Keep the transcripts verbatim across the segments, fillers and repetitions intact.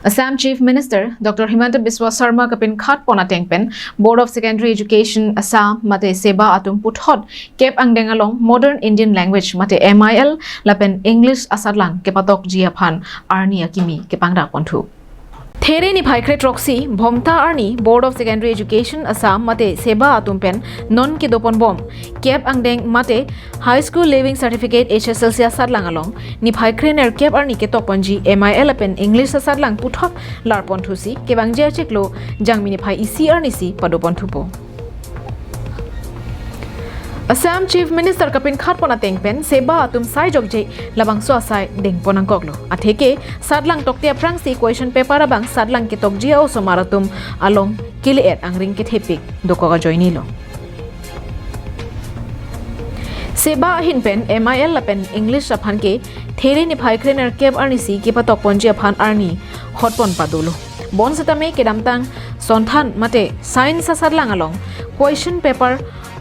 Assam Chief Minister Doctor Himanta Biswa Sarma kapinkhat pon ateng pen Board of Secondary Education Assam mate SEBA atum puthot kep angdeng along Modern Indian Language mate M I L lapen English asatlang kepatokji aphan arni akimi kepangdak ponthu. There niphai kre throksi Bhomta arni Board of Secondary Education Assam mate SEBA atum pen non kedoponbom kep angdeng mate High School Leaving Certificate H S L C asatlang along niphai krenerkep arni ketokponji M I L lapen English asatlang puthot larponthusi kevangji achiklo Jangmi niphai isi arnisi padoponthupo. Assam Chief Minister kapinkhat pon ateng pen SEBA atum sai jokje labangso asai dengpon nangkoklo. Atheke satlang tokte aphrangsi question paper abang satlang ketokji a-osomar atum along kili-et angring kethepik dokok ajoinelo. SEBA ahin pen M I L lapen English aphan ke there niphai krenerkep arnisi kepatokponji aphan arni hotpon padolo. Bonsitame kedamtang sonthan mate science asatlang along question paper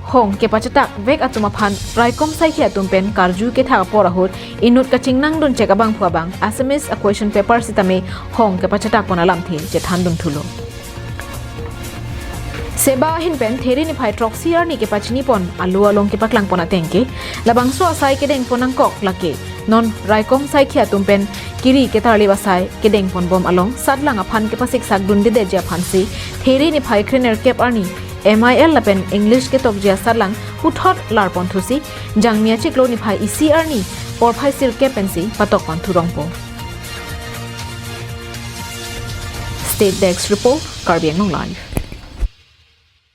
hong kepachethak vek atum aphan raikom saikhi atum pen karju kethak apor ahut inut kachingnangdun chek abangphu abang Assamese a-question paper sitame hong kepachethakpon alamthe chethandunthulo. SEBA ahin pen there niphai throksi arni kepachinipon alo along kepaklangpon ateng ke labangso asai kedengpon nangkok lake non raikom saikhi atum pen kiri ketarlip asai kedengponbom along satlang aphan kepasiksakdundedetji aphansi there niphai krenerkep arni M I L lapen English ketokji asatlang puthot larponthusi Jangmi achiklo niphai isi arni porphai sirkep pensi patokponthu rongpo. State Desk Report, Karbi Anglong Live.